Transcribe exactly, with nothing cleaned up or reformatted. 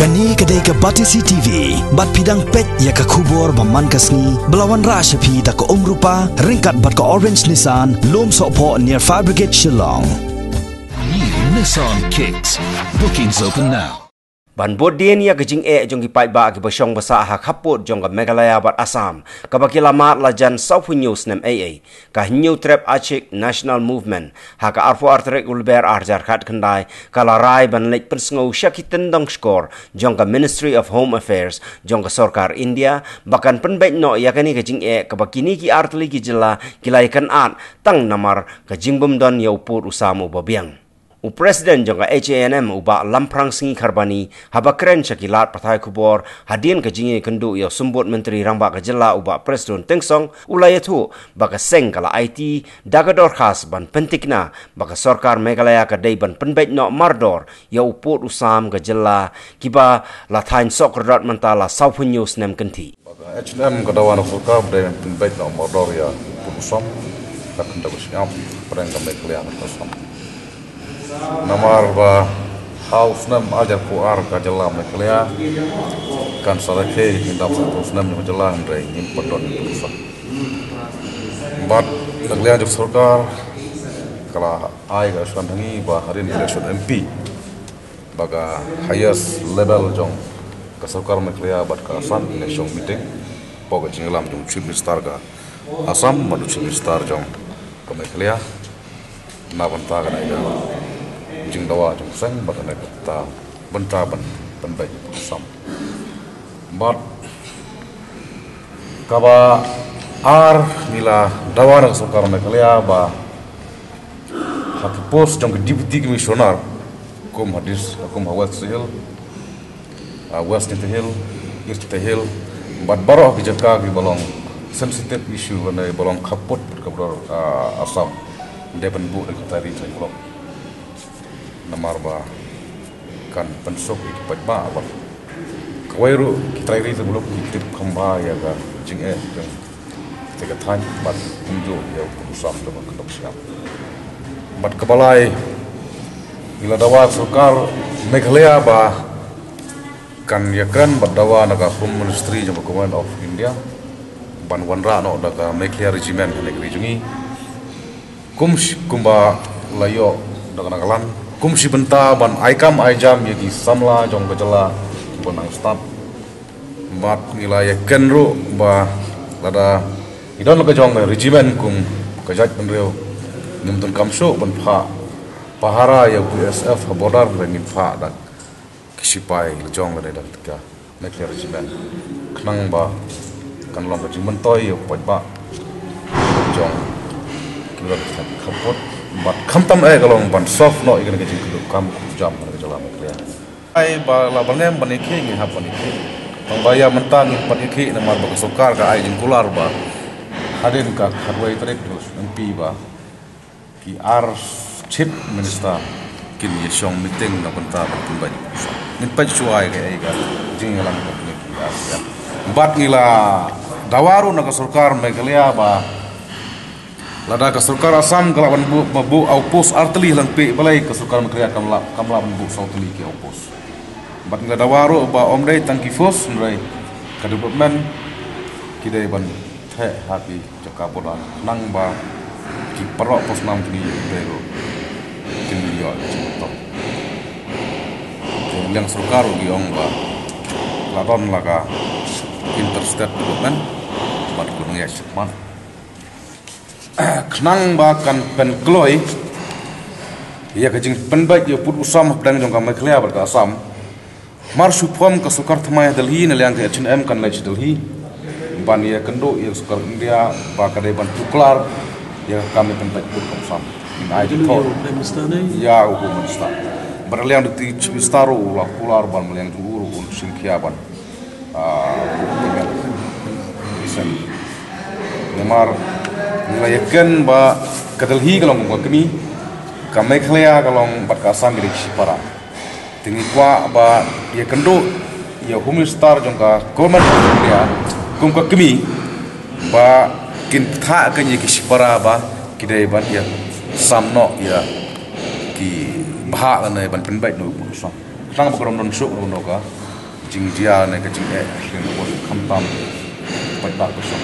Kane ka dei ka Batesi T V, bad phi dang peit ïa ka khubor ba man ka sngi, ba la wanrah sha phi da ka Umrupa, ryngkat bad ka Orange Nissan, Lum Sohphoh near Fire Brigade Shillong. New Nissan Kicks. Bookings open now. Ban bud dien ïa ka jingeh jong ki paidbah kiba shong ba sah ha khappud jong ka Meghalaya bad Assam, kaba ki la mad la jan sawphew hynñiew snem ei ei, ka Hynñiewtrep Achik National Movement, ha ka arphew ar tarik u Lber ar hajar khatkhyndai, ka la rai ban leit pynsngew sha ki tyndong shkor jong ka Ministry of Home Affairs jong ka sorkar India, ba kan pynbeit noh ïa kane ka jingeh kaba kine ki artylli ki jylla ki la ïakynad tang namar ka jingbymdon ïa u pud u sam uba biang. U President jong ka H A N M u Bah Lamphrang Sngi Kharbani, haba kren sha ki lad pathai khubor hadien ka jingïakynduh ïa u Symbud Myntri Rangbah ka jylla u Bah Prestone Tynsong, u la ïathuh ba ka seng ka la aiti da ka dorkhas ban pyntikna ba ka sorkar Meghalaya ka dei ban pynbeit noh mardor ïa u pud u sam ka jylla, kiba la thaiñ sohkordot mynta la sawphew hynñiew snem kynthih. Ba ka H A N M ka dawa na ka sorkar ba dei ban pynbeit noh mardor ïa u pud u sam, ka khyndew ka shyiap, pyrshang ka Meghalaya na ka sam. Namar ba ha u snem ar hajar arphew ar ka jylla Meghalaya kan sa rakhe ïa ki dap sawphew snem jong ka jylla, hynrei ngim pat don ïa u pud u sam. Bad na ka liang jong ka sorkar ka la ai ka assurance ha ngi ba hadien ka election M P, ba ka highest level jong ka sorkar Meghalaya bad ka Assam kin ïa shong meeting hapoh ka jingïalam jong u Chief Minister ka Assam bad u Chief Minister jong ka Meghalaya, na bynta kane ka jingdawa jong ka seng bad kane ka bynta, bynta ban pynbeit u pud u sam. Bad kaba ar, ngi la dawa na ka sorkar Meghalaya ba ha ki post jong ki Deputy Commissioner, kum ha dis, kum ha West Khasi Hills, ah, West Khasi Hills, East Khasi Hills, bad baroh ki jaka kiba long sensitive issue lane ba long khappud bad ka border, ah, Assam, dei ban buh da ki trai ri trai muluk. Namar ba kan pynsuk ïa ki paidbah bad kawei ruh ki trai ri trai muluk ki tip kham bha ïa ka jingeh jong kata ka thaiñ bad kumjuh ïa u pud u sam jong ka khyndew ka shyiap. Bad kaba lai, ngi la dawa sorkar Meghalaya ba kan ïakren bad dawa na ka Home Ministry jong ka Government of India ban wanrah noh da ka Meghalaya Regiment ha kane ka ri jong ngi. Kum shi, kumba la ïoh da ka Nagaland, kum shi bynta ban ai kam ai jam ïa ki samla jong ka jylla kiba nang stad. Bad ngi la ïakren ruh ba lada ngi don la ka jong ka regiment kum ka jaitbynriew, ngim donkam shuh ban phah pahara ïa u B S F ha border, ba ngin phah da ki shipai la jong lane da ka Meghalaya Regiment, khnang ba kan long ka jingmyntoi ïa u paidbah jong ki, la ka khappud. Bad khamtam eh ka long ban solve noh ïa kane ka jingkynduh kam kynjam ha ka jylla Meghalaya. Ai ba la ban ngam ban ïakhih, ngi hap ban ïakhih. Tang ba ïa mynta ngim pat ïakhih namar ba ka sorkar ka ai jingkular ba hadien ka khatwei tarik u Naiwieng ba ki ar Chief Minister kin ïa shong meeting na bynta ban pynbeit. Ngin peit shuwa ïa kaei ka jingïalang ka bynta ki ar. Bad ngi la dawa ruh na ka sorkar Meghalaya ba lada ka sorkar Assam ka lah ban buh, ban buh outpost artylli ha Langpih, balei ka sorkar Meghalaya kam lah, kam lah ban buh saw tylli ki outpost. Bad ngi la dawa ruh ba ym dei tang ki force, hynrei ka development ki dei ban theh ha ki jaka border, khnang ba ki paralok parsnam jong ngi ruh kin ïoh jingmyntoi. Te na liang sorkar ruh ki ong ba la don la ka interstate development, bad ki nang ïa shim man. Khnang ba kan pynkloi ïa ka jingpynbeit ïa u pud u sam hapdeng jong ka Meghalaya bad ka Assam, mar shu form ka sorkar thymmai ha Delhi, na liang ka H A N M kan leit sha Delhi ban ïakynduh ïa ka sorkar India ba ka dei ban tuklar ïa ka kam ïa pynbeit pud ka sam. Ngin ai jingthoh ïa u Home Minister. Bad na liang ka Deputy Chief Minister ruh u la kular, bad na liang jong u ruh un shim khia ban, ah, pynbeit. Namar ngi la ïakren ba ka Delhi ka long kum ka kmie, ka Meghalaya ka long bad ka Assam ki dei ki shipara. Te ngi kwah ba ïakynduh ïa u Home Minister jong ka Government of India kum ka kmie ba kin pynthah kane ïa ki shipara ba ki dei ban ïa sam noh ïa ki bhah lane ban pynbeit noh u pud u sam. Khnang ba ka rum don shuh ruh noh ka jingjia ne ka jingeh, khamtam pat ba ka shong